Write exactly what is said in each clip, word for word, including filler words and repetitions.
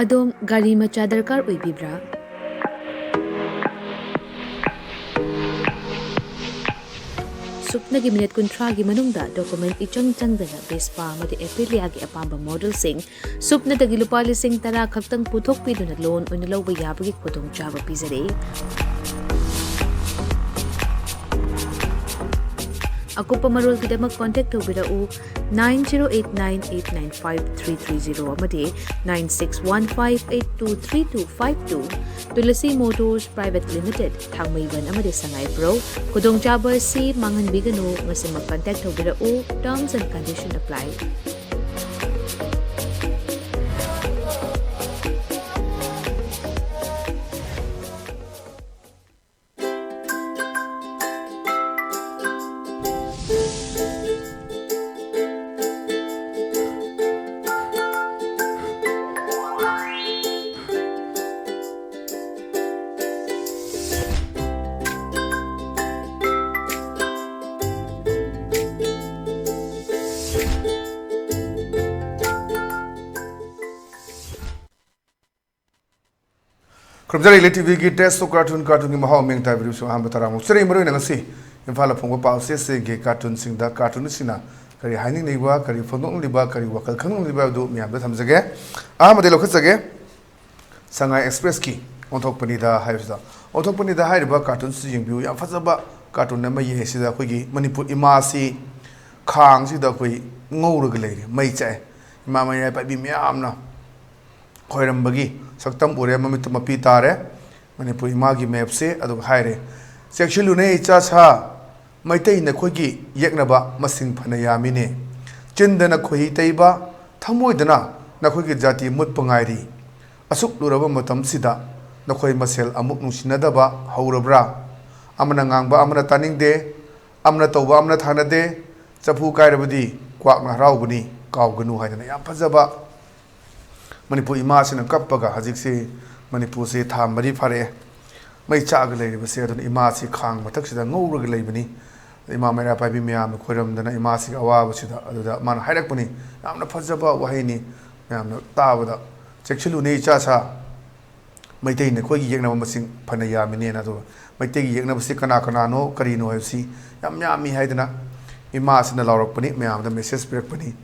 ꯑꯗꯣꯝ ꯒꯥꯔꯤ ꯃꯆꯥ ꯗꯔꯀꯥꯔ ꯑꯣꯏꯕꯤꯕ꯭ꯔꯥ? ꯁꯨꯞꯅꯒꯤ ꯃꯤꯅꯤꯠ ꯀꯨꯟꯊ꯭ꯔꯥꯒꯤ ꯃꯅꯨꯡꯗ ꯗꯣꯀꯨꯃꯦꯟ ꯏꯆꯪ ꯆꯪꯗꯅ ꯚꯦꯁꯄꯥ ꯑꯃꯗꯤ ꯑꯦꯄꯤꯂꯤꯌꯥꯒꯤ ꯑꯄꯥꯝꯕ ꯃꯣꯗꯦꯜꯁꯤꯡ ꯁꯨꯞꯅꯗꯒꯤ ꯂꯨꯄꯥ ꯂꯤꯁꯤꯡ ꯇꯔꯥ ꯈꯛꯇꯪ ꯄꯨꯊꯣꯛꯄꯤꯗꯨꯅ ꯂꯣꯟ ꯑꯣꯏꯅ ꯂꯧꯕ ꯌꯥꯕꯒꯤ ꯈꯨꯗꯣꯡꯆꯥꯕ ꯄꯤꯖꯔꯤ꯫ ꯑꯀꯨꯞꯄ ꯃꯔꯣꯜꯒꯤꯗꯃꯛ ꯀꯣꯟꯇꯦꯛ ꯇꯧꯕꯤꯔꯛꯎ, nine zero eight nine eight nine five three three zero ꯑꯃꯗꯤ nine six one five eight two three two five two꯫ Tulsi motors private limited, Thangmeiband ꯑꯃꯗꯤ ꯁꯉꯥꯏꯄ꯭ꯔꯧ꯫ ꯈꯨꯗꯣꯡꯆꯥꯕ ꯑꯁꯤ ꯃꯥꯡꯍꯟꯕꯤꯒꯅꯨ, ꯉꯁꯤꯃꯛ ꯀꯟꯇꯦꯛ ꯇꯧꯕꯤꯔꯛꯎ꯫ Terms and condition apply꯫ ꯈꯨꯔꯨꯝꯖꯔꯤ ꯏꯂꯤꯠ ꯇꯤꯚꯤꯒꯤ Taste of Cartoon, ꯀꯥꯔꯇꯨꯟꯒꯤ ꯃꯍꯥꯎ ꯃꯤꯡ ꯇꯥꯕꯤꯔꯤꯕꯁꯨ ꯑꯍꯥꯟꯕ ꯇꯔꯥꯃꯨꯛ ꯆꯠꯆꯔꯤ꯫ ꯃꯔꯨꯑꯣꯏꯅ ꯉꯁꯤ ꯏꯝꯐꯥꯜꯗ ꯐꯣꯡꯕ ꯄꯥꯎꯆꯦꯁꯤꯡꯒꯤ ꯀꯥꯔꯇꯨꯟꯁꯤꯡꯗ ꯀꯥꯔꯇꯨꯅꯤꯁꯁꯤꯡꯅ ꯀꯔꯤ ꯍꯥꯏꯅꯤꯡꯂꯤꯕ, ꯀꯔꯤ ꯐꯣꯡꯗꯣꯛꯅꯤꯡꯂꯤꯕ, ꯀꯔꯤ ꯋꯥꯈꯜ ꯈꯪꯅꯤꯡꯂꯤꯕ ꯍꯥꯏꯕꯗꯨ ꯃꯌꯥꯝꯗ ꯊꯝꯖꯒꯦ꯫ ꯑꯍꯥꯟꯕꯗ ꯂꯧꯈꯠꯆꯒꯦ, ꯁꯉꯥꯏ ꯑꯦꯛꯁꯄ꯭ꯔꯦꯁꯀꯤ ꯑꯣꯟꯊꯣꯛꯄꯅꯤꯗ ꯍꯥꯏꯕꯁꯤꯗ꯫ ꯑꯣꯟꯊꯣꯛꯄꯅꯤꯗ ꯍꯥꯏꯔꯤꯕ ꯀꯥꯔꯇꯨꯟꯁꯤ ꯌꯦꯡꯕꯤꯌꯨ, ꯌꯥꯝ ꯐꯖꯕ ꯀꯥꯔꯇꯨꯟ ꯑꯃ ꯌꯦꯡꯉꯦ꯫ ꯁꯤꯗ ꯑꯩꯈꯣꯏꯒꯤ ꯃꯅꯤꯄꯨꯔ ꯏꯃꯥꯁꯤ ꯈꯥꯡꯁꯤꯗ ꯑꯩꯈꯣꯏ ꯉꯧꯔꯒ ꯂꯩꯔꯦ, ꯃꯩ ꯆꯥꯛꯑꯦ꯫ ꯏꯃꯥ ꯃꯩꯔꯥ ꯄꯥꯏꯕꯤ ꯃꯌꯥꯝꯅ ꯈꯣꯏꯔꯝꯕꯒꯤ ꯁꯛꯇꯝ ꯎꯔꯦ, ꯃꯃꯤꯠꯇ ꯃꯄꯤ ꯇꯥꯔꯦ꯫ ꯃꯅꯤꯄꯨꯔ ꯏꯃꯥꯒꯤ ꯃꯦꯞꯁꯦ ꯑꯗꯨꯒ ꯍꯥꯏꯔꯦ, "ꯆꯦꯛꯁꯤꯜꯂꯨꯅꯦ ꯏꯆꯥ ꯁꯥ, ꯃꯩꯇꯩ ꯅꯈꯣꯏꯒꯤ ꯌꯦꯛꯅꯕ ꯃꯁꯤꯡ ꯐꯅ ꯌꯥꯝꯃꯤꯅꯦ꯫ ꯆꯤꯟꯗꯅ ꯈꯣꯏꯍꯤ ꯇꯩꯕ, ꯊꯃꯣꯏꯗꯅ ꯅꯈꯣꯏꯒꯤ ꯖꯥꯇꯤ ꯃꯨꯠꯄ ꯉꯥꯏꯔꯤ꯫ ꯑꯁꯨꯛ ꯂꯨꯔꯕ ꯃꯇꯝꯁꯤꯗ ꯅꯈꯣꯏ ꯃꯁꯦꯜ ꯑꯃꯨꯛ ꯅꯨꯡꯁꯤꯅꯗꯕ ꯍꯧꯔꯕ꯭ꯔꯥ? ꯑꯃꯅ ꯉꯥꯡꯕ ꯑꯃꯅ ꯇꯥꯅꯤꯡꯗꯦ, ꯑꯃꯅ ꯇꯧꯕ ꯑꯃꯅ ꯊꯥꯅꯗꯦ꯫ ꯆꯐꯨ ꯀꯥꯏꯔꯕꯗꯤ ꯀ꯭ꯋꯥꯛꯅ ꯍꯔꯥꯎꯕꯅꯤ, ꯀꯥꯎꯒꯅꯨ" ꯍꯥꯏꯗꯅ ꯌꯥꯝ ꯐꯖꯕ ꯃꯅꯤꯄꯨꯔ ꯏꯃꯥꯁꯤꯅ ꯀꯞꯄꯒ ꯍꯧꯖꯤꯛꯁꯤ ꯃꯅꯤꯄꯨꯔꯁꯤ ꯊꯥ ꯃꯔꯤ ꯐꯥꯔꯛꯑꯦ ꯃꯩ ꯆꯥꯛꯑꯒ ꯂꯩꯔꯤꯕꯁꯦ꯫ ꯑꯗꯨꯅ ꯏꯃꯥꯁꯤ ꯈꯥꯡ ꯃꯊꯛꯁꯤꯗ ꯉꯧꯔꯒ ꯂꯩꯕꯅꯤ꯫ ꯏꯃꯥ ꯃꯩꯔꯥ ꯄꯥꯏꯕꯤ ꯃꯌꯥꯝꯅ ꯈꯣꯏꯔꯝꯗꯅ ꯏꯃꯥꯁꯤꯒꯤ ꯑꯋꯥꯕꯁꯤꯗ, ꯑꯗꯨꯗ ꯃꯥꯅ ꯍꯥꯏꯔꯛꯄꯅꯤ, ꯌꯥꯝꯅ ꯐꯖꯕ ꯋꯥꯍꯩꯅꯤ, ꯃꯌꯥꯝꯅ ꯇꯥꯕꯗ ꯆꯦꯛꯁꯤꯜꯂꯨꯅꯦ ꯏꯆꯥ ꯁꯥ, ꯃꯩꯇꯩ ꯅꯈꯣꯏꯒꯤ ꯌꯦꯛꯅꯕ ꯃꯁꯤꯡ ꯐꯅ ꯌꯥꯝꯃꯤꯅꯦꯅ꯫ ꯑꯗꯨꯒ ꯃꯩꯇꯩꯒꯤ ꯌꯦꯛꯅꯕꯁꯤ ꯀꯅꯥ ꯀꯅꯥꯅꯣ, ꯀꯔꯤꯅꯣ ꯍꯥꯏꯕꯁꯤ ꯌꯥꯝ ꯌꯥꯝꯃꯤ ꯍꯥꯏꯗꯅ ꯏꯃꯥꯁꯤꯅ ꯂꯥꯎꯔꯛꯄꯅꯤ, ꯃꯌꯥꯝꯗ ꯃꯦꯁꯦꯖ ꯄꯤꯔꯛꯄꯅꯤ꯫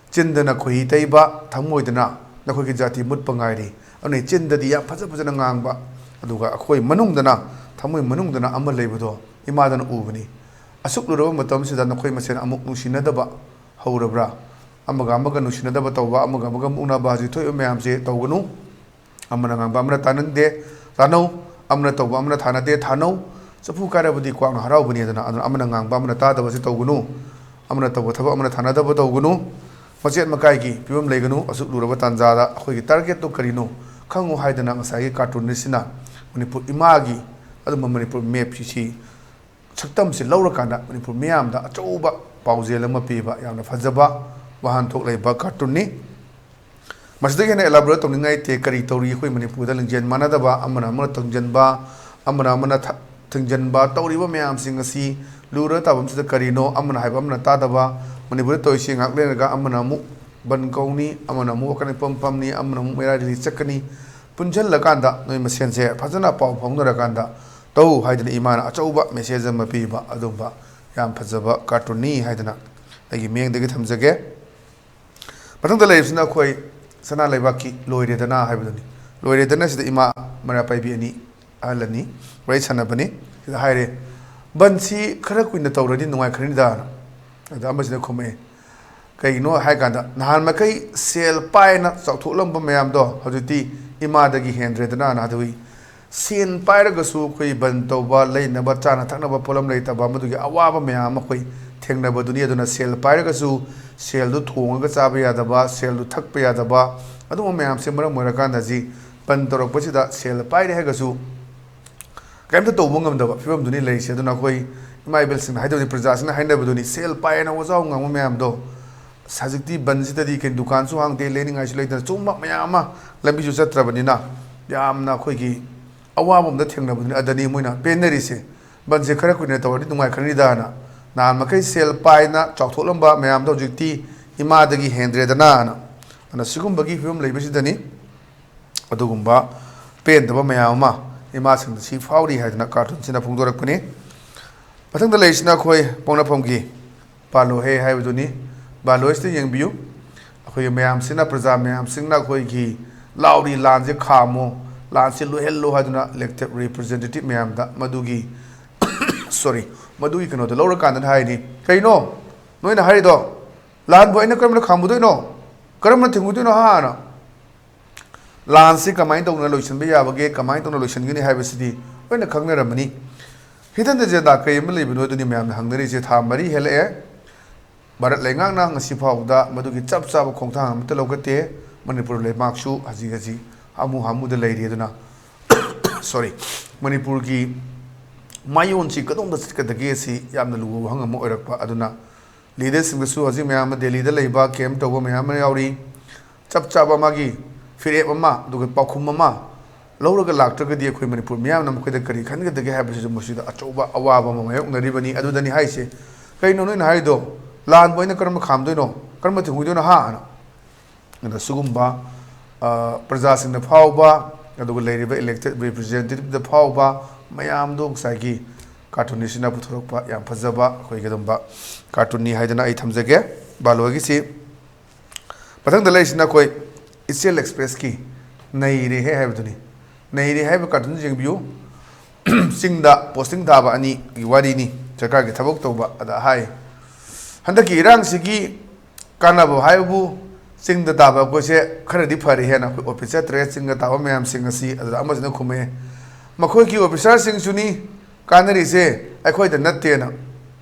ꯆꯤꯟꯗꯅ ꯈꯣꯏꯍꯤ ꯇꯩꯕ, ꯊꯃꯣꯏꯗꯅ ꯅꯈꯣꯏꯒꯤ ꯖꯥꯇꯤ ꯃꯨꯠꯄ ꯉꯥꯏꯔꯤ꯫ ꯑꯗꯨꯅ ꯆꯤꯟꯗꯗꯤ ꯌꯥꯝ ꯐꯖ ꯐꯖꯅ ꯉꯥꯡꯕ, ꯑꯗꯨꯒ ꯑꯩꯈꯣꯏ ꯃꯅꯨꯡꯗꯅ, ꯊꯃꯣꯏ ꯃꯅꯨꯡꯗꯅ ꯑꯃ ꯂꯩꯕꯗꯣ ꯏꯃꯥꯗꯅ ꯎꯕꯅꯤ꯫ ꯑꯁꯨꯛ ꯂꯨꯔꯕ ꯃꯇꯝꯁꯤꯗ ꯅꯈꯣꯏ ꯃꯁꯦꯟ ꯑꯃꯨꯛ ꯅꯨꯡꯁꯤꯅꯗꯕ ꯍꯧꯔꯕ꯭ꯔꯥ? ꯑꯃꯒ ꯑꯃꯒ ꯅꯨꯡꯁꯤꯅꯗꯕ ꯇꯧꯕ, ꯑꯃꯒ ꯑꯃꯒ ꯃꯨꯛꯅꯕ ꯍꯧꯖꯤꯛ ꯊꯣꯛꯏꯕ ꯃꯌꯥꯝꯁꯦ ꯇꯧꯒꯅꯨ꯫ ꯑꯃꯅ ꯉꯥꯡꯕ ꯑꯃꯅ ꯇꯥꯅꯤꯡꯗꯦ, ꯇꯥꯅꯧ꯫ ꯑꯃꯅ ꯇꯧꯕ ꯑꯃꯅ ꯊꯥꯅꯗꯦ, ꯊꯥꯅꯧ꯫ ꯆꯐꯨ ꯀꯥꯏꯔꯕꯗꯤ ꯀ꯭ꯋꯥꯛꯅ ꯍꯔꯥꯎꯕꯅꯤ꯫ ꯑꯗꯨꯅ, ꯑꯗꯨꯅ ꯑꯃꯅ ꯉꯥꯡꯕ ꯑꯃꯅ ꯇꯥꯗꯕꯁꯤ ꯇꯧꯒꯅꯨ꯫ ꯑꯃꯅ ꯇꯧꯕ ꯊꯕꯛ ꯑꯃꯅ ꯊꯥꯅꯗꯕ ꯇꯧꯒꯅꯨ꯫ ꯃꯆꯦꯠ ꯃꯀꯥꯏꯒꯤ ꯐꯤꯕꯝ ꯂꯩꯒꯅꯨ꯫ ꯑꯁꯨꯛ ꯂꯨꯔꯕ ꯇꯥꯟꯖꯥꯗ ꯑꯩꯈꯣꯏꯒꯤ ꯇꯥꯔꯒꯦꯠꯇꯨ ꯀꯔꯤꯅꯣ ꯈꯪꯉꯨ ꯍꯥꯏꯗꯅ ꯉꯁꯥꯏꯒꯤ ꯀꯥꯔꯇꯨꯟ ꯑꯁꯤꯅ ꯃꯅꯤꯄꯨꯔ ꯏꯃꯥꯒꯤ ꯑꯗꯨꯝꯕ ꯃꯅꯤꯄꯨꯔ ꯃꯦꯞꯁꯤ ꯁꯛꯇꯝꯁꯤ ꯂꯧꯔꯀꯥꯟꯗ ꯃꯅꯤꯄꯨꯔ ꯃꯤꯌꯥꯝꯗ ꯑꯆꯧꯕ ꯄꯥꯎꯖꯦꯜ ꯑꯃ ꯄꯤꯕ ꯌꯥꯝꯅ ꯐꯖꯕ ꯋꯥꯍꯟꯊꯣꯛ ꯂꯩꯕ ꯀꯥꯔꯇꯨꯟꯅꯤ꯫ ꯃꯁꯤꯗꯒꯤ ꯍꯦꯟꯅ elaborate ꯇꯧꯅꯤꯡꯉꯥꯏ ꯂꯩꯇꯦ꯫ ꯀꯔꯤ ꯇꯧꯔꯤ ꯑꯩꯈꯣꯏ ꯃꯅꯤꯄꯨꯔꯗ? ꯂꯤꯡꯖꯦꯜ ꯃꯥꯟꯅꯗꯕ, ꯑꯃꯅ ꯑꯃꯅ ꯊꯤꯡꯖꯤꯟꯕ, ꯑꯃꯅ ꯑꯃꯅ ꯊ-, ꯊꯤꯡꯖꯤꯟꯕ ꯇꯧꯔꯤꯕ ꯃꯌꯥꯝꯁꯤꯡ ꯑꯁꯤ ꯂꯨꯔ ꯇꯥꯐꯝꯁꯤꯗ ꯀꯔꯤꯅꯣ? ꯑꯃꯅ ꯍꯥꯏꯕ ꯑꯃꯅ ꯇꯥꯗꯕ, ꯃꯅꯤꯄꯨꯔꯗ ꯇꯧꯔꯤꯁꯤ ꯉꯥꯏꯍꯥꯛ ꯂꯩꯔꯒ ꯑꯃꯅ ꯑꯃꯨꯛ ꯕꯟ ꯀꯧꯅꯤ, ꯑꯃꯅ ꯑꯃꯨꯛ ꯋꯥꯀꯠ ꯏꯄꯝ ꯄꯝꯅꯤ, ꯑꯃꯅ ꯑꯃꯨꯛ ꯃꯩꯔꯥ ꯔꯦꯂꯤ ꯆꯠꯀꯅꯤ꯫ ꯄꯨꯟꯁꯤꯜꯂꯀꯥꯟꯗ ꯅꯣꯏ ꯃꯁꯦꯟꯁꯦ ꯐꯖꯅ ꯄꯥꯎ ꯐꯥꯎꯅꯔꯀꯥꯟꯗ ꯇꯧ ꯍꯥꯏꯗꯅ ꯏꯃꯥꯅ ꯑꯆꯧꯕ ꯃꯦꯁꯦꯖ ꯑꯃ ꯄꯤꯕ ꯑꯗꯨꯝꯕ ꯌꯥꯝ ꯐꯖꯕ ꯀꯥꯔꯇꯨꯟꯅꯤ ꯍꯥꯏꯗꯅ ꯑꯩꯒꯤ ꯃꯤꯠꯌꯦꯡꯗꯒꯤ ꯊꯝꯖꯒꯦ꯫ ꯃꯊꯪꯗ ꯂꯩꯔꯤꯕꯁꯤꯅ ꯑꯩꯈꯣꯏ ꯁꯅꯥ ꯂꯩꯕꯥꯛꯀꯤ ꯂꯣꯏꯔꯦꯗꯅ ꯍꯥꯏꯕꯗꯨꯅꯤ꯫ ꯂꯣꯏꯔꯦꯗꯅ ꯁꯤꯗ ꯏꯃꯥ ꯃꯩꯔꯥ ꯄꯥꯏꯕꯤ ꯑꯅꯤ, ꯑꯍꯜ ꯑꯅꯤ ꯋꯥꯔꯤ ꯁꯥꯟꯅꯕꯅꯤ꯫ ꯁꯤꯗ ꯍꯥꯏꯔꯦ, "ꯕꯟꯁꯤ ꯈꯔ ꯀꯨꯏꯅ ꯇꯧꯔꯗꯤ ꯅꯨꯡꯉꯥꯏꯈ꯭ꯔꯅꯤꯗꯥꯅ"꯫ ꯑꯗ ꯑꯃꯁꯤꯅ ꯈꯨꯝꯃꯛꯑꯦ, "ꯀꯩꯒꯤꯅꯣ ꯍꯥꯏ ꯀꯥꯟꯗ ꯅꯍꯥꯟ ꯃꯈꯩ ꯁꯦꯜ ꯄꯥꯏꯅ ꯆꯥꯎꯊꯣꯛꯂꯝꯕ ꯃꯌꯥꯝꯗꯣ ꯍꯧꯖꯤꯛꯇꯤ ꯏꯃꯥꯗꯒꯤ ꯍꯦꯟꯗ꯭ꯔꯦꯗꯅ"꯫ ꯑꯗꯨꯒꯤ ꯁꯦꯟ ꯄꯥꯏꯔꯒꯁꯨ ꯑꯩꯈꯣꯏ ꯕꯟ ꯇꯧꯕ, ꯂꯩꯅꯕ ꯆꯥꯅ ꯊꯛꯅꯕ ꯄꯣꯠꯂꯝ ꯂꯩꯇꯕ, ꯃꯗꯨꯒꯤ ꯑꯋꯥꯕ ꯃꯌꯥꯝ ꯑꯃ ꯑꯩꯈꯣꯏ ꯊꯦꯡꯅꯕꯗꯨꯅꯤ꯫ ꯑꯗꯨꯅ ꯁꯦꯜ ꯄꯥꯏꯔꯒꯁꯨ ꯁꯦꯜꯗꯨ ꯊꯣꯡꯉꯒ ꯆꯥꯕ ꯌꯥꯗꯕ, ꯁꯦꯜꯗꯨ ꯊꯛꯄ ꯌꯥꯗꯕ, ꯑꯗꯨꯒꯨꯝꯕ ꯃꯌꯥꯝꯁꯦ ꯃꯔꯝ ꯑꯣꯏꯔꯀꯥꯟꯗ ꯍꯧꯖꯤꯛ ꯕꯟ ꯇꯧꯔꯛꯄꯁꯤꯗ ꯁꯦꯜ ꯄꯥꯏꯔꯦ ꯍꯥꯏꯔꯒꯁꯨ ꯀꯔꯤꯝꯇ ꯇꯧꯕ ꯉꯝꯗꯕ ꯐꯤꯕꯝꯗꯨꯅꯤ ꯂꯩꯔꯤꯁꯦ꯫ ꯑꯗꯨꯅ ꯑꯩꯈꯣꯏ ꯏꯃꯥ ꯏꯕꯦꯜꯁꯤꯡꯅ ꯍꯥꯏꯗꯕꯗꯤ, ꯄ꯭ꯔꯖꯥꯁꯤꯡꯅ ꯍꯥꯏꯅꯕꯗꯨꯅꯤ, ꯁꯦꯜ ꯄꯥꯏꯌꯦꯅ ꯋꯥꯖꯥꯎ ꯉꯥꯡꯕ ꯃꯌꯥꯝꯗꯣ ꯍꯧꯖꯤꯛꯇꯤ ꯕꯟꯁꯤꯗꯗꯤ ꯀꯩ ꯗꯨꯀꯥꯟꯁꯨ ꯍꯥꯡꯗꯦ, ꯂꯩꯅꯤꯡꯉꯥꯏꯁꯨ ꯂꯩꯇꯅ, ꯆꯨꯝꯕ ꯃꯌꯥꯝ ꯑꯃ ꯂꯝꯕꯤꯁꯨ ꯆꯠꯇ꯭ꯔꯕꯅꯤꯅ ꯌꯥꯝꯅ ꯑꯩꯈꯣꯏꯒꯤ ꯑꯋꯥꯕ ꯑꯃꯗ ꯊꯦꯡꯅꯕꯗꯨꯅꯤ꯫ ꯑꯗꯅꯤ ꯃꯣꯏꯅ ꯄꯦꯟꯅꯔꯤꯁꯦ, "ꯕꯟꯁꯦ ꯈꯔ ꯀꯨꯏꯅ ꯇꯧꯔꯗꯤ ꯅꯨꯡꯉꯥꯏꯈ꯭ꯔꯅꯤꯗꯥꯅ, ꯅꯍꯥꯟ ꯃꯈꯩ ꯁꯦꯜ ꯄꯥꯏꯅ ꯆꯥꯎꯊꯣꯛꯂꯝꯕ ꯃꯌꯥꯝꯗꯣ ꯍꯧꯖꯤꯛꯇꯤ ꯏꯃꯥꯗꯒꯤ ꯍꯦꯟꯗ꯭ꯔꯦꯗꯅ"꯫ ꯑꯗꯨꯅ ꯁꯤꯒꯨꯝꯕꯒꯤ ꯐꯤꯕꯝ ꯂꯩꯕꯁꯤꯗꯅꯤ ꯑꯗꯨꯒꯨꯝꯕ ꯄꯦꯟꯗꯕ ꯃꯌꯥꯝ ꯑꯃ ꯏꯃꯥꯁꯤꯡꯗ ꯁꯤ ꯐꯥꯎꯔꯤ ꯍꯥꯏꯗꯨꯅ ꯀꯥꯔꯇꯨꯟꯁꯤꯅ ꯐꯣꯡꯗꯣꯔꯛꯄꯅꯤ꯫ ꯃꯊꯪꯗ ꯂꯩꯔꯤꯁꯤꯅ ꯑꯩꯈꯣꯏ ꯄꯣꯛꯅꯐꯝꯒꯤ ꯕꯥꯂꯣꯍꯦ ꯍꯥꯏꯕꯗꯨꯅꯤ꯫ ꯕꯥꯂꯣꯍꯦꯁꯤꯗ ꯌꯦꯡꯕꯤꯌꯨ꯫ ꯑꯩꯈꯣꯏꯒꯤ ꯃꯌꯥꯝꯁꯤꯅ, ꯄ꯭ꯔꯖꯥ ꯃꯌꯥꯝꯁꯤꯡꯅ ꯑꯩꯈꯣꯏꯒꯤ ꯂꯥꯎꯔꯤ, "ꯂꯥꯟꯁꯦ ꯈꯥꯝꯃꯣ, ꯂꯥꯟꯁꯦ ꯂꯣꯏꯍꯜꯂꯣ" ꯍꯥꯏꯗꯨꯅ elected representative ꯃꯌꯥꯝꯗ, ꯃꯗꯨꯒꯤ ꯁꯣꯔꯤ, ꯃꯗꯨꯒꯤ ꯀꯩꯅꯣꯗꯣ ꯂꯧꯔꯀꯥꯟꯗꯅ ꯍꯥꯏꯅꯤ, "ꯀꯩꯅꯣ ꯅꯣꯏꯅ ꯍꯥꯏꯔꯤꯗꯣ? ꯂꯥꯟꯕꯨ ꯑꯩꯅ ꯀꯔꯝꯅ ꯈꯥꯝꯃꯨꯗꯣꯏꯅꯣ? ꯀꯔꯝꯅ ꯊꯤꯡꯉꯨꯗꯣꯏꯅꯣ?" ꯍꯥꯏꯅ꯫ ꯂꯥꯟꯁꯤ ꯀꯃꯥꯏꯅ ꯇꯧꯅ ꯂꯣꯏꯁꯤꯟꯕ ꯌꯥꯕꯒꯦ, ꯀꯃꯥꯏꯅ ꯇꯧꯅ ꯂꯣꯏꯁꯤꯟꯒꯅꯤ ꯍꯥꯏꯕꯁꯤꯗꯤ ꯂꯣꯏꯅ ꯈꯪꯅꯔꯝꯃꯅꯤ꯫ Hidden agenda ꯀꯔꯤ ꯑꯃ ꯂꯩꯕꯅꯣ ꯑꯗꯨꯅꯤ ꯃꯌꯥꯝꯅ ꯍꯪꯅꯔꯤꯁꯦ꯫ ꯊꯥ ꯃꯔꯤ ꯍꯦꯜꯂꯛꯑꯦ꯫ ꯚꯥꯔꯠ ꯂꯩꯉꯥꯛꯅ ꯉꯁꯤ ꯐꯥꯎꯕꯗ ꯃꯗꯨꯒꯤ ꯆꯞ ꯆꯥꯕ ꯈꯣꯡꯊꯥꯡ ꯑꯃꯠꯇ ꯂꯧꯈꯠꯇꯦ꯫ ꯃꯅꯤꯄꯨꯔ ꯂꯩꯕꯥꯛꯁꯨ ꯍꯧꯖꯤꯛ ꯍꯧꯖꯤꯛ ꯍꯥꯃꯨ ꯍꯥꯃꯨꯗ ꯂꯩꯔꯤ꯫ ꯑꯗꯨꯅ ꯁꯣꯔꯤ, ꯃꯅꯤꯄꯨꯔꯒꯤ ꯃꯥꯏꯑꯣꯟꯁꯤ ꯀꯗꯣꯝꯗ ꯆꯠꯀꯗꯒꯦ ꯑꯁꯤ ꯌꯥꯝꯅ ꯂꯨꯕ ꯋꯥꯍꯪ ꯑꯃ ꯑꯣꯏꯔꯛꯄ꯫ ꯑꯗꯨꯅ ꯂꯤꯗꯔꯁꯤꯡꯗꯁꯨ ꯍꯧꯖꯤꯛ ꯃꯌꯥꯝ ꯑꯃ ꯗꯦꯜꯂꯤꯗ ꯂꯩꯕ ꯀꯦꯝꯞ ꯇꯧꯕ ꯃꯌꯥꯝ ꯑꯃ ꯌꯥꯎꯔꯤ꯫ ꯆꯞ ꯆꯥꯕ ꯃꯥꯒꯤ ꯐꯤꯔꯦꯞ ꯑꯃ, ꯑꯗꯨꯒ ꯄꯥꯎꯈꯨꯝ ꯑꯃ ꯂꯧꯔꯒ ꯂꯥꯛꯇ꯭ꯔꯒꯗꯤ ꯑꯩꯈꯣꯏ ꯃꯅꯤꯄꯨꯔ ꯃꯤꯌꯥꯝꯅ ꯃꯈꯣꯏꯗ ꯀꯔꯤ ꯈꯟꯒꯗꯒꯦ ꯍꯥꯏꯕꯁꯤꯁꯨ ꯃꯁꯤꯗ ꯑꯆꯧꯕ ꯑꯋꯥꯕ ꯑꯃ ꯃꯥꯌꯣꯛꯅꯔꯤꯕꯅꯤ꯫ ꯑꯗꯨꯗꯅꯤ ꯍꯥꯏꯁꯦ, "ꯀꯩꯅꯣ ꯅꯣꯏꯅ ꯍꯥꯏꯗꯣ? ꯂꯥꯟꯕꯨ ꯑꯩꯅ ꯀꯔꯝꯕ ꯈꯥꯝꯗꯣꯏꯅꯣ? ꯀꯔꯝꯕ ꯊꯤꯡꯉꯨꯗꯣꯏꯅꯣ, ꯍꯥ?" ꯑꯅ꯫ ꯑꯗ ꯁꯤꯒꯨꯝꯕ, ꯑ, ꯄ꯭ꯔꯖꯥꯁꯤꯡꯗ ꯐꯥꯎꯕ, ꯑꯗꯨꯒ ꯂꯩꯔꯤꯕ elected representativeꯗ ꯐꯥꯎꯕ ꯃꯌꯥꯝꯗꯣ ꯉꯁꯥꯏꯒꯤ ꯀꯥꯔꯇꯨꯟꯅꯤꯁꯤꯅ ꯄꯨꯊꯣꯔꯛꯄ ꯌꯥꯝ ꯐꯖꯕ ꯑꯩꯈꯣꯏꯒꯤ ꯑꯗꯨꯝꯕ ꯀꯥꯔꯇꯨꯟꯅꯤ ꯍꯥꯏꯗꯅ ꯑꯩ ꯊꯝꯖꯒꯦ꯫ ꯕꯥꯂꯣꯏꯒꯤꯁꯤ ꯃꯊꯪꯗ ꯂꯩꯔꯤꯁꯤꯅ ꯑꯩꯈꯣꯏ ꯏꯆꯦꯜ ꯑꯦꯛꯁꯄ꯭ꯔꯦꯁꯀꯤ "ꯅꯩꯔꯦꯍꯦ" ꯍꯥꯏꯕꯗꯨꯅꯤ꯫ "ꯅꯩꯔꯦ" ꯍꯥꯏꯕ ꯀꯥꯔꯇꯨꯟꯁꯤ ꯌꯦꯡꯕꯤꯌꯨ꯫ ꯆꯤꯡꯗ ꯄꯣꯁꯇꯤꯡ ꯊꯥꯕ ꯑꯅꯤꯒꯤ ꯋꯥꯔꯤꯅꯤ, ꯁꯔꯀꯥꯔꯒꯤ ꯊꯕꯛ ꯇꯧꯕ꯫ ꯑꯗ ꯍꯥꯏ, ꯍꯟꯗꯛꯀꯤ ꯏꯔꯥꯡꯁꯤꯒꯤ ꯀꯥꯟꯅꯕ ꯍꯥꯏꯕꯕꯨ ꯆꯤꯡꯗ ꯇꯥꯕ ꯑꯩꯈꯣꯏꯁꯦ ꯈꯔꯗꯤ ꯐꯔꯦ ꯍꯦꯟꯅ꯫ ꯑꯩꯈꯣꯏ ꯑꯣꯐꯤꯁ ꯆꯠꯇ꯭ꯔꯦ, ꯆꯤꯡꯗ ꯇꯥꯕ ꯃꯌꯥꯝꯁꯤꯡ ꯑꯁꯤ꯫ ꯑꯗꯨꯗ ꯑꯃꯁꯤꯅ ꯈꯨꯝꯃꯛꯑꯦ, "ꯃꯈꯣꯏꯒꯤ ꯑꯣꯐꯤꯁꯥꯔꯁꯤꯡꯁꯨꯅꯤ ꯀꯥꯟꯅꯔꯤꯁꯦ, ꯑꯩꯈꯣꯏꯗ ꯅꯠꯇꯦꯅ"꯫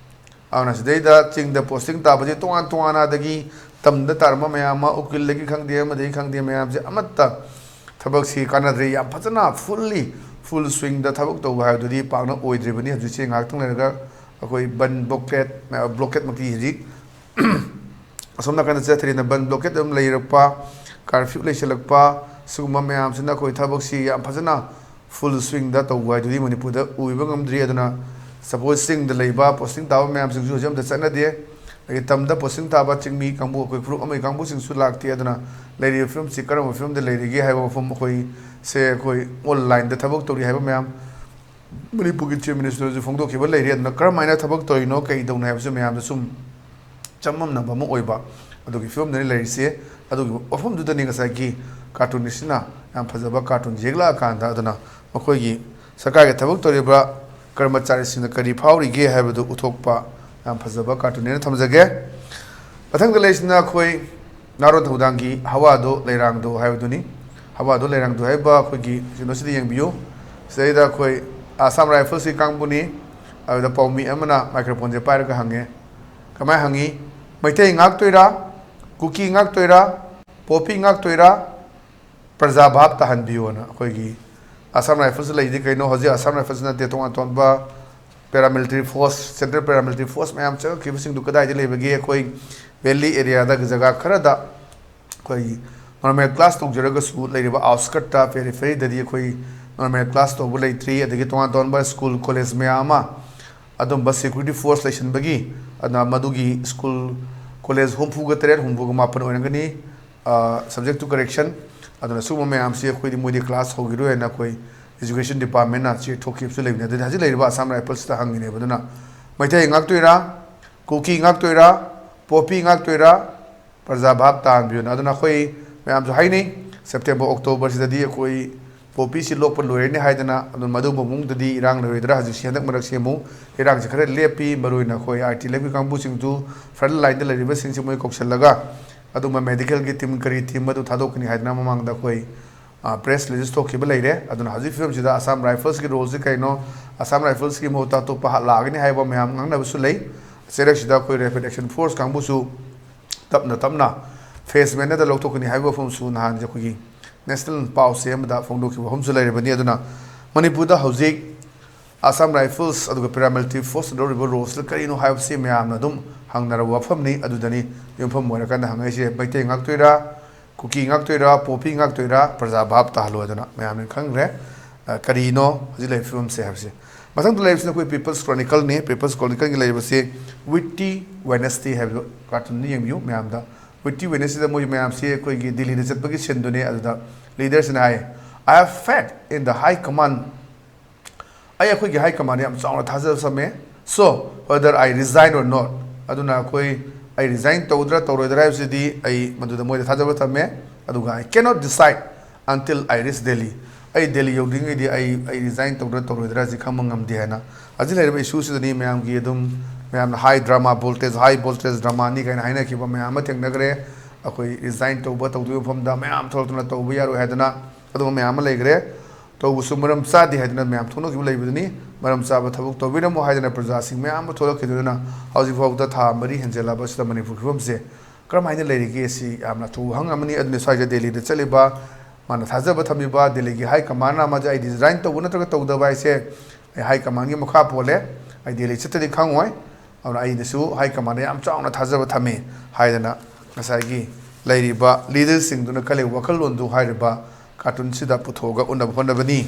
ꯑꯗꯨꯅ ꯁꯤꯗꯩꯗ ꯆꯤꯡꯗ ꯄꯣꯁꯇꯤꯡ ꯇꯥꯕꯁꯦ ꯇꯣꯉꯥꯟ ꯇꯣꯉꯥꯟꯅ, ꯑꯗꯒꯤ ꯇꯝꯗ ꯇꯥꯔꯝꯕ ꯃꯌꯥꯝ ꯑꯃ, ꯎꯀꯤꯜꯗꯒꯤ ꯈꯪꯗꯦ, ꯑꯃꯗꯒꯤ ꯈꯪꯗꯦ, ꯃꯌꯥꯝꯁꯦ ꯑꯃꯠꯇ ꯊꯕꯛꯁꯤ ꯀꯥꯟꯅꯗ꯭ꯔꯦ꯫ ꯌꯥꯝ ꯐꯖꯅ fully, full swingꯗ ꯊꯕꯛ ꯇꯧꯕ ꯍꯥꯏꯕꯗꯨꯗꯤ ꯄꯥꯛꯅ ꯑꯣꯏꯗ꯭ꯔꯤꯕꯅꯤ꯫ ꯍꯧꯖꯤꯛꯁꯦ ꯉꯥꯏꯍꯥꯛꯇꯪ ꯂꯩꯔꯒ ꯑꯩꯈꯣꯏ ꯕꯟ ꯕ꯭ꯂꯣꯀꯦꯠ, ꯕ꯭ꯂꯣꯀꯦꯠꯃꯛꯇꯤ ꯍꯧꯖꯤꯛ ꯑꯁꯣꯝ ꯅꯥꯀꯟꯗ ꯆꯠꯊꯔꯤꯅ ꯕꯟ ꯕ꯭ꯂꯣꯀꯦꯠ ꯑꯗꯨꯝ ꯂꯩꯔꯛꯄ, ꯀꯥꯔꯐ꯭ꯌꯨ ꯂꯩꯁꯜꯂꯛꯄ, ꯁꯤꯒꯨꯝꯕ ꯃꯌꯥꯝꯁꯤꯅ ꯑꯩꯈꯣꯏ ꯊꯕꯛꯁꯤ ꯌꯥꯝ ꯐꯖꯅ full swingꯗ ꯇꯧꯕ ꯍꯥꯏꯗꯨꯗꯤ ꯃꯅꯤꯄꯨꯔꯗ ꯎꯕ ꯉꯝꯗ꯭ꯔꯤ꯫ ꯑꯗꯨꯅ suppose ꯆꯤꯡꯗ ꯂꯩꯕ ꯄꯣꯁꯇꯤꯡ ꯇꯥꯕ ꯃꯌꯥꯝꯁꯤꯡꯁꯨ ꯍꯧꯖꯤꯛ ꯑꯝꯇ ꯆꯠꯅꯗꯦ꯫ ꯑꯗꯒꯤ ꯇꯝꯗ ꯄꯣꯁꯇꯤꯡ ꯇꯥꯕ ꯆꯤꯡꯃꯤ ꯀꯥꯡꯕꯨ, ꯑꯩꯈꯣꯏ ꯐꯨꯔꯨꯞ ꯑꯃꯒꯤ ꯀꯥꯡꯕꯨꯁꯤꯡꯁꯨ ꯂꯥꯛꯇꯦ꯫ ꯑꯗꯨꯅ ꯂꯩꯔꯤꯕ ꯐꯤꯕꯝꯁꯤ ꯀꯔꯝꯕ ꯐꯤꯕꯝꯗ ꯂꯩꯔꯤꯒꯦ ꯍꯥꯏꯕ ꯋꯥꯐꯝ, ꯑꯩꯈꯣꯏ ꯁꯦ ꯑꯩꯈꯣꯏ ꯑꯣꯟꯂꯥꯏꯟꯗ ꯊꯕꯛ ꯇꯧꯔꯤ ꯍꯥꯏꯕ ꯃꯌꯥꯝ, ꯃꯅꯤꯄꯨꯔꯒꯤ ꯆꯤꯐ ꯃꯤꯅꯤꯁꯇꯔꯁꯨ ꯐꯣꯡꯗꯣꯛꯈꯤꯕ ꯂꯩꯔꯦ꯫ ꯑꯗꯨꯅ ꯀꯔꯝꯍꯥꯏꯅ ꯊꯕꯛ ꯇꯧꯔꯤꯅꯣ, ꯀꯩ ꯇꯧꯅꯣ ꯍꯥꯏꯕꯁꯤ ꯃꯌꯥꯝꯗ ꯁꯨꯝ ꯆꯃꯝꯅꯕ ꯑꯃ ꯑꯣꯏꯕ, ꯑꯗꯨꯒꯤ ꯐꯤꯕꯝꯗꯅꯤ ꯂꯩꯔꯤꯁꯦ꯫ ꯑꯗꯨꯒꯤ ꯋꯥꯐꯝꯗꯨꯗꯅꯤ ꯉꯁꯥꯏꯒꯤ ꯀꯥꯔꯇꯨꯟ ꯑꯁꯤꯅ ꯌꯥꯝ ꯐꯖꯕ ꯀꯥꯔꯇꯨꯟ ꯌꯦꯛꯂꯛꯑꯀꯥꯟꯗ, ꯑꯗꯨꯅ ꯃꯈꯣꯏꯒꯤ ꯁꯔꯀꯥꯔꯒꯤ ꯊꯕꯛ ꯇꯧꯔꯤꯕ ꯀꯔꯃꯆꯥꯔꯤꯁꯤꯡꯅ ꯀꯔꯤ ꯐꯥꯎꯔꯤꯒꯦ ꯍꯥꯏꯕꯗꯨ ꯎꯠꯊꯣꯛꯄ ꯌꯥꯝ ꯐꯖꯕ ꯀꯥꯔꯇꯨꯟꯅꯦꯅ ꯊꯝꯖꯒꯦ꯫ ꯃꯊꯪꯗ ꯂꯩꯔꯤꯁꯤꯅ ꯑꯩꯈꯣꯏ ꯅꯥꯔꯣꯟ ꯊꯧꯗꯥꯡꯒꯤ ꯍꯋꯥꯗꯣ ꯂꯩꯔꯥꯡꯗꯣ ꯍꯥꯏꯕꯗꯨꯅꯤ꯫ ꯍꯋꯥꯗꯣ ꯂꯩꯔꯥꯡꯗꯣ ꯍꯥꯏꯕ ꯑꯩꯈꯣꯏꯒꯤ ꯀꯩꯅꯣꯁꯤꯗ ꯌꯦꯡꯕꯤꯌꯨ꯫ ꯁꯤꯗꯩꯗ ꯑꯩꯈꯣꯏ ꯑꯁꯥꯝ ꯔꯥꯏꯐꯜꯁꯀꯤ ꯀꯥꯡꯕꯨꯅꯤ꯫ ꯑꯗꯨꯗ ꯄꯥꯎꯃꯤ ꯑꯃꯅ ꯃꯥꯏꯀ꯭ꯔꯣꯐꯣꯟꯁꯦ ꯄꯥꯏꯔꯒ ꯍꯪꯉꯦ꯫ ꯀꯃꯥꯏꯅ ꯍꯪꯉꯤ? "ꯃꯩꯇꯩ ꯉꯥꯛꯇꯣꯏꯔꯥ? ꯀꯨꯀꯤ ꯉꯥꯛꯇꯣꯏꯔꯥ? ꯄꯣꯄꯤ ꯉꯥꯛꯇꯣꯏꯔꯥ? ꯄ꯭ꯔꯖꯥ ꯚꯥꯞ ꯇꯥꯍꯟꯕꯤꯌꯣꯅ" ꯑꯩꯈꯣꯏꯒꯤ ꯑꯁꯥꯝ ꯔꯥꯏꯐꯜꯁ ꯂꯩꯗꯤ ꯀꯩꯅꯣ? ꯍꯧꯖꯤꯛ ꯑꯁꯥꯝ ꯔꯥꯏꯐꯜꯁ ꯅꯠꯇꯦ, ꯇꯣꯉꯥꯟ ꯇꯣꯉꯥꯟꯕ paramilitary force, central paramilitary force ꯃꯌꯥꯝ ꯆꯪꯉꯛꯈꯤꯕꯁꯤꯡꯗꯨ ꯀꯗꯥꯏꯗ ꯂꯩꯕꯒꯦ? ꯑꯩꯈꯣꯏ ꯚꯦꯂꯤ ꯑꯦꯔꯤꯌꯥꯗ ꯖꯒꯥ ꯈꯔꯗ ꯑꯩꯈꯣꯏ ꯅꯣꯔꯃꯦꯜ ꯀ꯭ꯂꯥꯁ ꯇꯧꯖꯔꯒꯁꯨ, ꯂꯩꯔꯤꯕ ꯑꯥꯎꯠꯁꯀꯠꯇ, ꯄꯦꯔꯤꯐꯦꯔꯤꯗꯗꯤ ꯑꯩꯈꯣꯏ ꯅꯣꯔꯃꯦꯜ ꯀ꯭ꯂꯥꯁ ꯇꯧꯕ ꯂꯩꯇ꯭ꯔꯤ꯫ ꯑꯗꯒꯤ ꯇꯣꯉꯥꯟ ꯇꯣꯉꯥꯟꯕ ꯁ꯭ꯀꯨꯜ, ꯀꯣꯂꯦꯖ ꯃꯌꯥꯝ ꯑꯃ ꯑꯗꯨꯝꯕ ꯁꯦꯀ꯭ꯌꯨꯔꯤꯇꯤ ꯐꯣꯔꯁ ꯂꯩꯁꯤꯟꯕꯒꯤ, ꯑꯗꯨꯅ ꯃꯗꯨꯒꯤ ꯁ꯭ꯀꯨꯜ, ꯀꯣꯂꯦꯖ ꯍꯨꯝꯐꯨꯒ ꯇꯔꯦꯠ, ꯍꯨꯝꯐꯨꯒ ꯃꯥꯄꯟ ꯑꯣꯏꯔꯝꯒꯅꯤ, subject to correction꯫ ꯑꯗꯨꯅ ꯁꯤꯒꯨꯝꯕ ꯃꯌꯥꯝꯁꯤ ꯑꯩꯈꯣꯏꯗꯤ ꯃꯣꯏꯗꯤ ꯀ꯭ꯂꯥꯁ ꯍꯧꯈꯤꯔꯣꯏ ꯍꯥꯏꯅ ꯑꯩꯈꯣꯏ ꯏꯖꯨꯀꯦꯁꯟ ꯗꯤꯄꯥꯔꯠꯃꯦꯟꯅ ꯆꯦ ꯊꯣꯛꯈꯤꯕꯁꯨ ꯂꯩꯕꯅꯤ꯫ ꯑꯗꯨꯗꯤ ꯍꯧꯖꯤꯛ ꯂꯩꯔꯤꯕ ꯑꯁꯥꯝ ꯔꯥꯏꯐꯜꯁꯇ ꯍꯪꯉꯤꯅꯦꯕ꯫ ꯑꯗꯨꯅ ꯃꯩꯇꯩ ꯉꯥꯛꯇꯣꯏꯔꯥ, ꯀꯨꯀꯤ ꯉꯥꯛꯇꯣꯏꯔꯥ, ꯄꯣꯄꯤ ꯉꯥꯛꯇꯣꯏꯔꯥ, ꯄ꯭ꯔꯖꯥ ꯚꯥꯞ ꯇꯥꯍꯟꯕꯤꯌꯨꯅ꯫ ꯑꯗꯨꯅ ꯑꯩꯈꯣꯏ ꯃꯌꯥꯝꯁꯨ ꯍꯥꯏꯅꯩ, ꯁꯦꯞꯇꯦꯝꯕꯔ, ꯑꯣꯛꯇꯣꯕꯔꯁꯤꯗꯗꯤ ꯑꯩꯈꯣꯏ ꯄꯣꯄꯤꯁꯤ ꯂꯣꯛꯄ ꯂꯣꯏꯔꯅꯤ ꯍꯥꯏꯗꯅ꯫ ꯑꯗꯨꯅ ꯃꯗꯨꯒꯨꯝꯕ ꯃꯑꯣꯡꯗꯗꯤ ꯏꯔꯥꯡ ꯂꯩꯔꯣꯏꯗ꯭ꯔꯥ? ꯍꯧꯖꯤꯛꯁꯤ ꯍꯟꯗꯛ ꯃꯔꯛꯁꯤ ꯑꯃꯨꯛ ꯏꯔꯥꯡꯁꯤ ꯈꯔ ꯂꯦꯞꯄꯤ꯫ ꯃꯔꯨꯑꯣꯏꯅ ꯑꯩꯈꯣꯏ ꯑꯥꯏ ꯇꯤ ꯂꯩꯕꯒꯤ ꯀꯥꯡꯕꯨꯁꯤꯡꯁꯨ ꯐ꯭ꯔꯟ ꯂꯥꯏꯟꯗ ꯂꯩꯔꯤꯕꯁꯤꯡꯁꯤ ꯃꯣꯏ ꯀꯧꯁꯤꯜꯂꯒ ꯑꯗꯨꯝꯕ ꯃꯦꯗꯤꯀꯦꯜꯒꯤ ꯇꯤꯝ, ꯀꯔꯤ ꯇꯤꯝ ꯑꯗꯨ ꯊꯥꯗꯣꯛꯀꯅꯤ ꯍꯥꯏꯗꯅ ꯃꯃꯥꯡꯗ ꯑꯩꯈꯣꯏ, ꯑ, ꯄ꯭ꯔꯦꯁ ꯔꯤꯂꯤꯖ ꯊꯣꯛꯈꯤꯕ ꯂꯩꯔꯦ꯫ ꯑꯗꯨꯅ ꯍꯧꯖꯤꯛ ꯐꯤꯕꯝꯁꯤꯗ ꯑꯁꯥꯝ ꯔꯥꯏꯐꯜꯁꯀꯤ ꯔꯣꯜꯁꯤ ꯀꯩꯅꯣ, ꯑꯁꯥꯝ ꯔꯥꯏꯐꯜꯁꯀꯤ ꯃꯍꯨꯠꯇ ꯑꯇꯣꯞꯄ ꯍꯥ-, ꯂꯥꯛꯑꯒꯅꯤ ꯍꯥꯏꯕ ꯃꯌꯥꯝ ꯉꯥꯡꯅꯕꯁꯨ ꯂꯩ꯫ ꯆꯩꯔꯛꯁꯤꯗ ꯑꯩꯈꯣꯏ ꯔꯦꯄꯤꯗ ꯑꯦꯛꯁꯟ ꯐꯣꯔꯁ ꯀꯥꯡꯕꯨꯁꯨ ꯇꯞꯅ ꯇꯞꯅ ꯐꯦꯁ ꯃꯦꯅꯔꯗ ꯂꯧꯊꯣꯛꯀꯅꯤ ꯍꯥꯏꯕ ꯋꯥꯐꯝꯁꯨ ꯅꯍꯥꯟ ꯑꯩꯈꯣꯏꯒꯤ ꯅꯦꯁꯅꯦꯜ ꯄꯥꯎ ꯆꯦ ꯑꯃꯗ ꯐꯣꯡꯗꯣꯛꯈꯤꯕ ꯋꯥꯐꯝꯁꯨ ꯂꯩꯔꯤꯕꯅꯤ꯫ ꯑꯗꯨꯅ ꯃꯅꯤꯄꯨꯔꯗ ꯍꯧꯖꯤꯛ ꯑꯁꯥꯝ ꯔꯥꯏꯐꯜꯁ ꯑꯗꯨꯒ ꯄꯦꯔꯥꯃꯤꯂꯤꯇꯔꯤ ꯐꯣꯔꯁꯅ ꯂꯧꯔꯤꯕ ꯔꯣꯜꯁꯤꯗ ꯀꯔꯤꯅꯣ ꯍꯥꯏꯕꯁꯤ ꯃꯌꯥꯝꯅ ꯑꯗꯨꯝ ꯍꯪꯅꯔꯕ ꯋꯥꯐꯝꯅꯤ꯫ ꯑꯗꯨꯗꯅꯤ ꯌꯨꯝꯐꯝ ꯑꯣꯏꯔꯀꯥꯟꯗ ꯍꯪꯉꯛꯏꯁꯦ, ꯃꯩꯇꯩ ꯉꯥꯛꯇꯣꯏꯔꯥ, ꯀꯨꯀꯤ ꯉꯥꯛꯇꯣꯏꯔꯥ, ꯄꯣꯄꯤ ꯉꯥꯛꯇꯣꯏꯔꯥ, ꯄ꯭ꯔꯖꯥ ꯚꯥꯞ ꯇꯥꯍꯜꯂꯣ ꯍꯥꯏꯗꯅ ꯃꯌꯥꯝꯅ ꯈꯪꯈ꯭ꯔꯦ꯫ ꯑ, ꯀꯔꯤꯅꯣ ꯍꯧꯖꯤꯛ ꯂꯩꯔꯤꯕ ꯐꯤꯕꯝꯁꯦ ꯍꯥꯏꯕꯁꯦ꯫ ꯃꯊꯪꯗ ꯂꯩꯔꯤꯕꯁꯤꯅ ꯑꯩꯈꯣꯏ People's Chronicleꯅꯤ꯫ People's Chronicleꯒꯤ ꯂꯩꯔꯤꯕꯁꯤ Witty Wednesday ꯍꯥꯏꯕ cartoonꯅꯤ꯫ ꯌꯦꯡꯕꯤꯌꯨ ꯃꯌꯥꯝꯗ꯫ Witty Wednesdayꯗ ꯃꯣꯏ ꯃꯌꯥꯝꯁꯤ ꯑꯩꯈꯣꯏꯒꯤ ꯗꯤꯜꯂꯤꯗ ꯆꯠꯄꯒꯤ sceneꯗꯨꯅꯤ꯫ ꯑꯗꯨꯗ leaderꯁꯤꯅ ꯍꯥꯏ, "I have faith in the high command." ꯑꯩ ꯑꯩꯈꯣꯏꯒꯤ high command ꯌꯥꯝ ꯆꯥꯎꯅ ꯊꯥꯖꯕ ꯊꯝꯃꯦ꯫ "So, whether I resign or not," ꯑꯗꯨꯅ ꯑꯩꯈꯣꯏ, ꯑꯩ resign ꯇꯧꯗ꯭ꯔꯥ ꯇꯧꯔꯣꯏꯗ꯭ꯔꯥ ꯍꯥꯏꯕꯁꯤꯗꯤ ꯑꯩ ꯃꯗꯨꯗ ꯃꯣꯏꯗ ꯊꯥꯖꯕ ꯊꯝꯃꯦ꯫ ꯑꯗꯨꯒ "I cannot decide until I reach Delhi." ꯑꯩ ꯗꯦꯜꯂꯤ ꯌꯧꯗ꯭ꯔꯤꯉꯩꯗꯤ ꯑꯩ, ꯑꯩ resign ꯇꯧꯗ꯭ꯔꯥ ꯇꯧꯔꯣꯏꯗ꯭ꯔꯥ ꯍꯥꯏꯁꯤ ꯈꯪꯕ ꯉꯝꯗꯦ ꯍꯥꯏꯅ꯫ ꯍꯧꯖꯤꯛ ꯂꯩꯔꯤꯕ issueꯁꯤꯗꯅꯤ ꯃꯌꯥꯝꯒꯤ ꯑꯗꯨꯝ, ꯃꯌꯥꯝꯅ high drama, voltage, high voltage dramaꯅꯤ ꯀꯥꯏꯅ ꯍꯥꯏꯅꯈꯤꯕ ꯃꯌꯥꯝ ꯑꯃ ꯊꯦꯡꯅꯈ꯭ꯔꯦ꯫ ꯑꯩꯈꯣꯏ resign ꯇꯧꯕ ꯇꯧꯗꯣꯏꯕ ꯃꯐꯝꯗ ꯃꯌꯥꯝ ꯊꯣꯛꯂꯛꯇꯅ ꯇꯧꯕ ꯌꯥꯔꯣꯏ ꯍꯥꯏꯗꯅ ꯑꯗꯨꯒꯨꯝꯕ ꯃꯌꯥꯝ ꯑꯃ ꯂꯩꯈ꯭ꯔꯦ꯫ ꯇꯧꯕꯁꯨ ꯃꯔꯝ ꯆꯥꯗꯦ ꯍꯥꯏꯗꯨꯅ ꯃꯌꯥꯝ ꯊꯣꯛꯅꯈꯤꯕ ꯂꯩꯕꯗꯨꯅꯤ꯫ ꯃꯔꯝ ꯆꯥꯕ ꯊꯕꯛ ꯇꯧꯕꯤꯔꯝꯃꯣ ꯍꯥꯏꯗꯅ ꯄ꯭ꯔꯖꯥꯁꯤꯡ ꯃꯌꯥꯝ ꯑꯃ ꯊꯣꯛꯂꯛꯈꯤꯗꯨꯅ ꯍꯧꯖꯤꯛ ꯐꯥꯎꯕꯗ ꯊꯥ ꯃꯔꯤ ꯍꯦꯟꯖꯜꯂꯕ ꯑꯁꯤꯗ ꯃꯅꯤꯄꯨꯔ ꯐꯤꯕꯝꯁꯦ ꯀꯔꯝ ꯍꯥꯏꯅ ꯂꯩꯔꯤꯒꯦ? ꯁꯤ ꯌꯥꯝꯅ ꯑꯊꯨꯕ ꯍꯪꯉꯝꯃꯅꯤ꯫ ꯑꯗꯨꯅ ꯁ꯭ꯋꯥꯏꯗ ꯗꯦꯜꯂꯤꯗ ꯆꯠꯂꯤꯕ, ꯃꯥꯅ ꯊꯥꯖꯕ ꯊꯝꯃꯤꯕ ꯗꯦꯜꯂꯤꯒꯤ high commandꯅ ꯑꯃꯗꯤ ꯑꯩ resign ꯇꯧꯕ ꯅꯠꯇ꯭ꯔꯒ ꯇꯧꯗꯕ ꯍꯥꯏꯁꯦ ꯑꯩ high commandꯒꯤ ꯃꯈꯥ ꯄꯣꯜꯂꯦ, ꯑꯩ ꯗꯦꯜꯂꯤ ꯆꯠꯇ꯭ꯔꯗꯤ ꯈꯪꯉꯣꯏ꯫ ꯑꯗꯨꯅ ꯑꯩꯅꯁꯨ high commandꯗ ꯌꯥꯝ ꯆꯥꯎꯅ ꯊꯥꯖꯕ ꯊꯝꯃꯤ ꯍꯥꯏꯗꯅ ꯉꯁꯥꯏꯒꯤ ꯂꯩꯔꯤꯕ leaderꯁꯤꯡꯗꯨꯅ ꯈꯜꯂꯤꯕ ꯋꯥꯈꯜꯂꯣꯟꯗꯨ ꯍꯥꯏꯔꯤꯕ cartoonꯁꯤꯗ ꯄꯨꯊꯣꯛꯑꯒ ꯎꯠꯅꯕ ꯍꯣꯠꯅꯕꯅꯤ꯫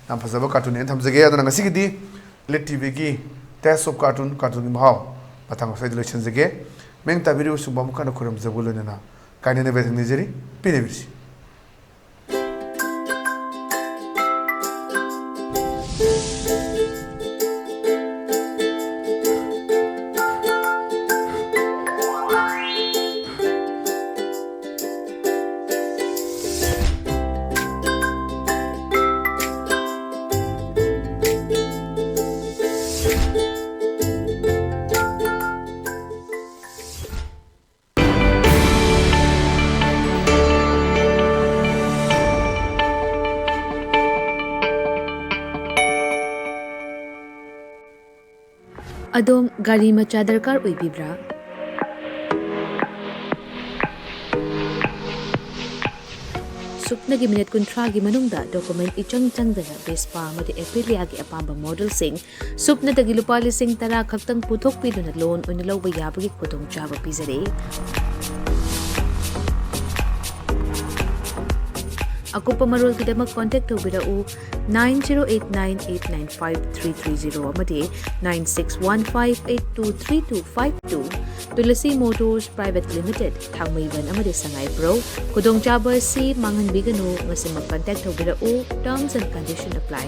ꯌꯥꯝ ꯐꯖꯕ cartoonꯅꯦꯅ ꯊꯝꯖꯒꯦ꯫ ꯑꯗꯨꯅ ꯉꯁꯤꯒꯤꯗꯤ Lit TVꯒꯤ Taste of Cartoon, cartoonꯒꯤ ꯃꯍꯥꯎ ꯃꯇꯥꯡ ꯑꯁꯤꯗ ꯂꯣꯏꯁꯤꯟꯖꯒꯦ꯫ ꯃꯤꯠꯌꯦꯡ ꯇꯥꯕꯤꯔꯤꯕꯁꯤꯡꯕꯨ ꯑꯃꯨꯛ ꯍꯟꯅ ꯈꯨꯔꯨꯝꯖꯕ ꯂꯣꯏꯅꯅ ꯀꯥꯏꯅꯅꯕ ꯊꯧꯅꯤꯖꯔꯤ꯫ ꯄꯤꯅꯕꯤꯔꯁꯤ꯫ ꯑꯗꯣꯝ ꯒꯥꯔꯤ ꯃꯆꯥ ꯗꯔꯀꯥꯔ ꯑꯣꯏꯕꯤꯕ꯭ꯔꯥ? ꯁꯨꯞꯅꯒꯤ ꯃꯤꯅꯤꯠ ꯀꯨꯟꯊ꯭ꯔꯥꯒꯤ ꯃꯅꯨꯡꯗ document ꯏꯆꯪ ꯆꯪꯗꯅ Vespa ꯑꯃꯗꯤ Aprilliaꯒꯤ ꯑꯄꯥꯝꯕ modelꯁꯤꯡ ꯁꯨꯞꯅꯗꯒꯤ ꯂꯨꯄꯥ ꯂꯤꯁꯤꯡ ꯇꯔꯥ ꯈꯛꯇꯪ ꯄꯨꯊꯣꯛꯄꯤꯗꯨꯅ loan ꯑꯣꯏꯅ ꯂꯧꯕ ꯌꯥꯕꯒꯤ ꯈꯨꯗꯣꯡꯆꯥꯕ ꯄꯤꯖꯔꯤ꯫ ꯑꯀꯨꯞꯄ ꯃꯔꯣꯜꯒꯤꯗꯃꯛ contact ꯇꯧꯕꯤꯔꯛꯎ nine zero eight nine eight nine five three three zero ꯑꯃꯗꯤ nine six one five eight two three two five two꯫ Tulsi Motors Private Limited, ꯊꯥꯡꯃꯩꯕꯟ ꯑꯃꯗꯤ ꯁꯉꯥꯏꯄ꯭ꯔꯧ꯫ ꯈꯨꯗꯣꯡꯆꯥꯕ ꯑꯁꯤ ꯃꯥꯡꯍꯟꯕꯤꯒꯅꯨ, ꯉꯁꯤꯃꯛ contact ꯇꯧꯕꯤꯔꯛꯎ꯫ Terms and condition apply꯫